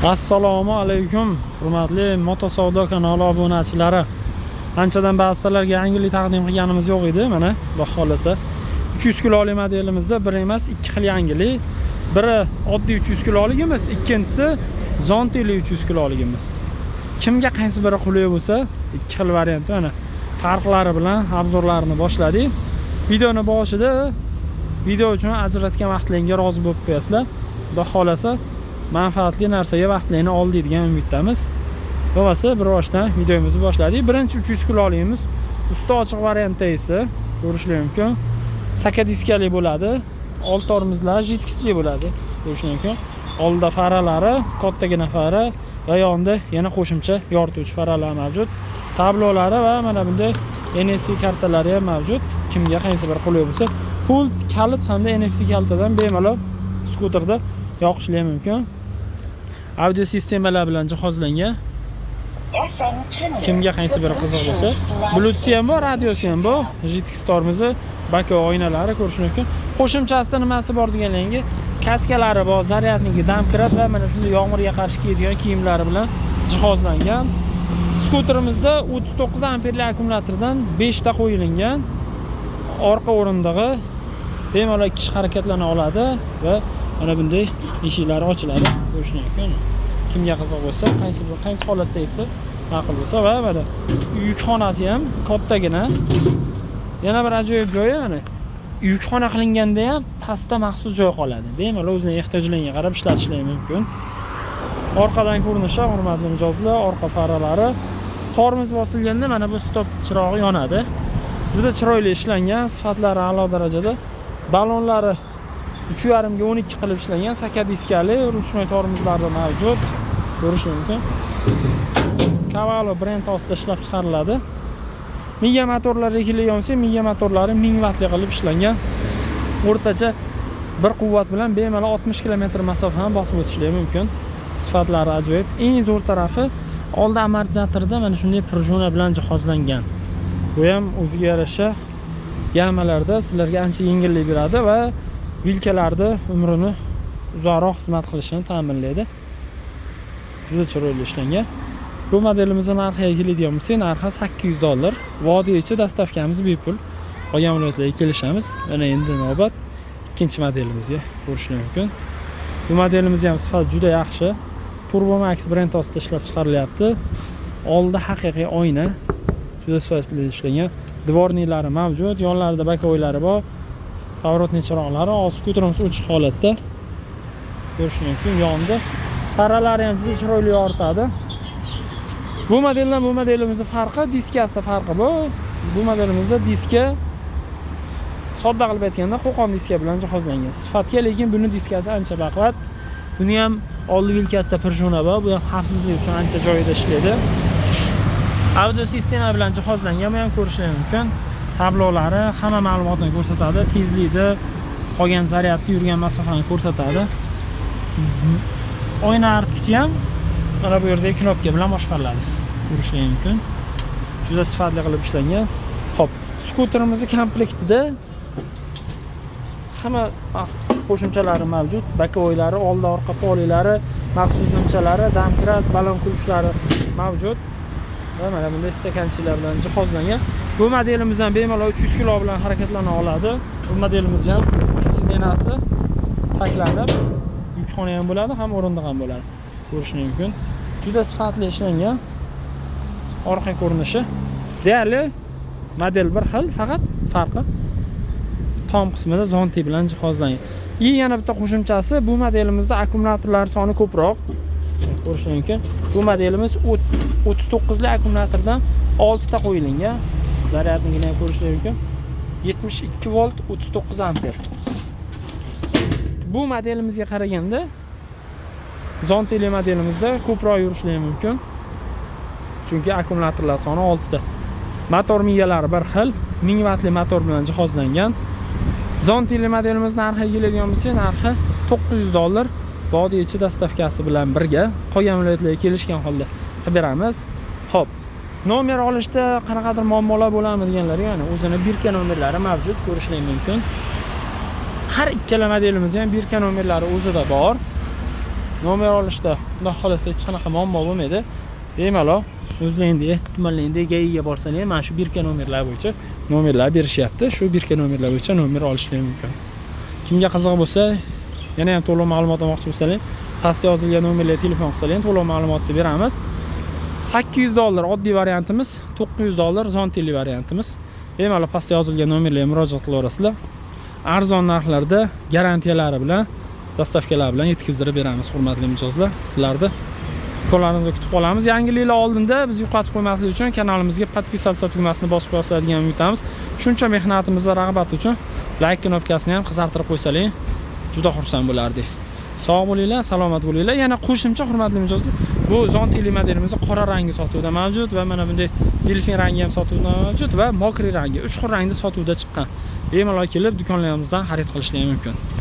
Assalomu alaykum, hurmatli Motosavdo kanali obunachilari. Anchadan ba'zi sizlarga yangilik taqdim qilganimiz yo'q edi. Mana, Xudo xohlasa, 300 kilolik modelimizda bir emas, ikki xil yangilik. Biri oddiy 300 kiloligimiz, ikkinchisi zontili 300 kiloligimiz. Kimga qaysi biri qulay bo'lsa, ikki xil variantda mana farqlari bilan обзор larini boshladik. Videoni boshida video uchun ajratgan vaqtlaringga rozi bo'lib qo'yasizlar. Xudo xohlasa, manfaatli narsaga vaqtlaringni oldi degan umiddamiz. Bo'lmasa, bir boshdan videomizni boshladik. Birinchi 300 kiloligimiz usti ochiq variantda esa ko'rishlar mumkin. Saka diskali bo'ladi. Old tormozlar жидкость li bo'ladi. Ko'rishlar mumkin. Oldida faralari, kattagina fara va yonida yana qo'shimcha yorituvchi faralar mavjud. Tablolari va mana bunday NFC kartalari ham mavjud. Kimga qaysi bir qulay bo'lsa, pult, kalit hamda NFC kalitadan bemalol skuterda yoqishlar mumkin. Audio sistemalar bilan jihozlangan. Kimga qaysi biri qiziq bo'lsa, Bluetooth ham bor, radiosi ham bor. Жидкость tormozi, боковой oynalari ko'rish mumkin. Qo'shimchasida nimasi bor deganlarga, kaskalari bor, зарядник i, домкрат va mana shunday yomg'irga qarshi kiyadigan kiyimlari bilan jihozlangan. Skuterimizda 39 amperli akkumulyatordan 5 ta qo'yilgan. Orqa o'rindig'i bemalol ikki kishi harakatlana oladi va mana bunday eshiklari ochiladi. Ko'rish mumkin. Kimga qiziq bo'lsa, qaysi holatda esa ma'qul bo'lsa va mana yukxonasi ham kattagina. Yana bir ajoyib joyi, mana yukxona qilinganda ham pastda maxsus joy qoladi. Bemalol o'zining ehtiyojlariga qarab ishlatishlari mumkin. Orqadan ko'rinishi, hurmatli mijozlar, orqa faralari, tormoz bosilganda mana bu stop chirog'i yonadi. Juda chiroyli ishlangan, sifatlari a'lo darajada. Balonlari 3,5 ga 12 qilib ishlangan, saka diskali, ручной tormozlari mavjud. Ko'rish mumkin. Cavallo brend ostida ishlab chiqariladi. Miya motorlariga keladigan bo'lsak, miya motorlari 1000 vatli qilib ishlangan. O'rtacha bir quvvat bilan bemalol 60 km masofani bosib o'tishlari mumkin. Sifatlari ajoyib. Eng zo'r tarafi, oldi amortizatorda mana shunday пружина bilan jihozlangan. Bu ham o'ziga yarasha яма larda sizlarga ancha yengillik beradi va vilkalarni umrini uzoqroq xizmat qilishini ta'minlaydi. Juda chiroyli ishlangan. Bu modelimizni narxiga keladigan bo'lsak, narxi 800 dollar. Vodiy ichi доставка miz bepul. Qolgan viloyatlarga kelishamiz. Mana endi navbat ikkinchi modelimizga, ko'rishlar mumkin. Bu modelimiz ham sifati juda yaxshi. Turbo Max brend ostida ishlab chiqarilyapti. Oldida haqiqiy oyna. Juda sifatli ishlangan. Дворник lari mavjud, yonlarida боковой lari bor. Поворотный chiroqlari, hozir skuterimiz o'chiq holatda. Ko'rish mumkin, yonda. Faralari ham juda chiroyli yoritadi. Bu modeldan bu modelimizni farqi diskasida farqi bor. Bu modelimizda diska, sodda qilib aytganda, Qo'qon diska bilan jihozlangan. Sifatga lekin buni diskasi ancha baquvvat. Buni ham oldi vilkasida пружина bor. Bu ham xavfsizlik uchun ancha joyida ishlaydi. Audio sistema bilan jihozlangan, bu ham ko'rishlar mumkin. Tablolari hamma ma'lumotni ko'rsatadi, tezlikni, qolgan zaryadni, yurgan masofani ko'rsatadi. Oyna artkichi ham mana bu yerdagi knopka bilan boshqariladi. Ko'rishlar mumkin. Juda sifatli qilib ishlangan. Xo'p, skuterimizni komplektida hamma qo'shimchalari mavjud. Боковой lari, oldi orqa poliylari, maxsus nimchalari, домкрат, balon ключ lari mavjud. Va mana bunday стаканчик lar bilan jihozlangan. Bu modelimiz ham bemalol 300 kilo bilan harakatlana oladi. Bu modelimiz ham сиденья si taklanib, yukxona ham bo'ladi, ham o'rindiq ham bo'ladi. Ko'rish mumkin. Juda sifatli ishlangan. Orqa ko'rinishi deyarli model bir xil, faqat farqi tom qismida zonti bilan jihozlangan. И yana bitta qo'shimchasi, bu modelimizda akkumulyatorlar soni ko'proq. Ko'rish mumkin. Bu modelimiz 39 li akkumulyatordan 6 ta qo'yilgan. Зарядник ini ham ko'rishlar mumkin. 72 volt, 39 amper. Bu modelimizga qaraganda zontili modelimizda ko'proq yurishlar mumkin. Chunki akkumulyatorlar soni 6 ta. Motor miyalari bir xil, 1000 vatli motor bilan jihozlangan. Zontili modelimiz narxiga keladigan bo'lsak, narxi 900 dollar. Vodiy ichi доставка si bilan birga qolgan viloyatlarga kelishgan holda qilib beramiz. Xo'p, nomer olishda qanaqadir muammolar bo'ladimi deganlarga, ya'ni o'zini бирка nomerlari mavjud, ko'rishlar mumkin. Har ikkala modelimizni ham бирка nomerlari o'zida bor. Nomer olishda, xudo xohlasa, hech qanaqa muammo bo'lmaydi. Bemalol o'zlaringdek tumanlaringdek ГАИ ga borsalar ham, mana shu бирка nomerlar bo'yicha nomerlar berishyapti. Shu бирка nomerlar bo'yicha nomer olishlari mumkin. Kimga qiziq bo'lsa, yana ham to'liq ma'lumot olmoqchi bo'lsalar, pastda yozilgan nomerlarga telefon qilsalar, to'liq ma'lumotni beramiz. 800 dollar oddiy variantimiz, 900 dollar zontili variantimiz. Bemalol pastda yozilgan nomerlarga murojaat qilaverasizlar. Arzon narxlarda, garantiyalari bilan, доставка lar bilan yetkazdirib beramiz, hurmatli mijozlar. Sizlarni do'konlarimizda kutib qolamiz. Yangiliklar oldinda biz yo'qotib qo'ymaslik uchun kanalimizga подписаться tugmasini bosib qo'yasizlar degan umiddamiz. Shuncha mehnatimiz va rag'bat uchun layk knopkasini ham qizartirib qo'ysalar, juda xursand bo'lardik. Sog' bo'linglar, salomat bo'linglar. Yana qo'shimcha, hurmatli mijozlar, bu zontili modelimiz qora rangi sotuvda mavjud va mana bunday delfin rangi ham sotuvda mavjud va мокрый rangi, uch xil rangda sotuvda chiqqan. Bemalol kelib do'konlarimizdan xarid qilishlari mumkin.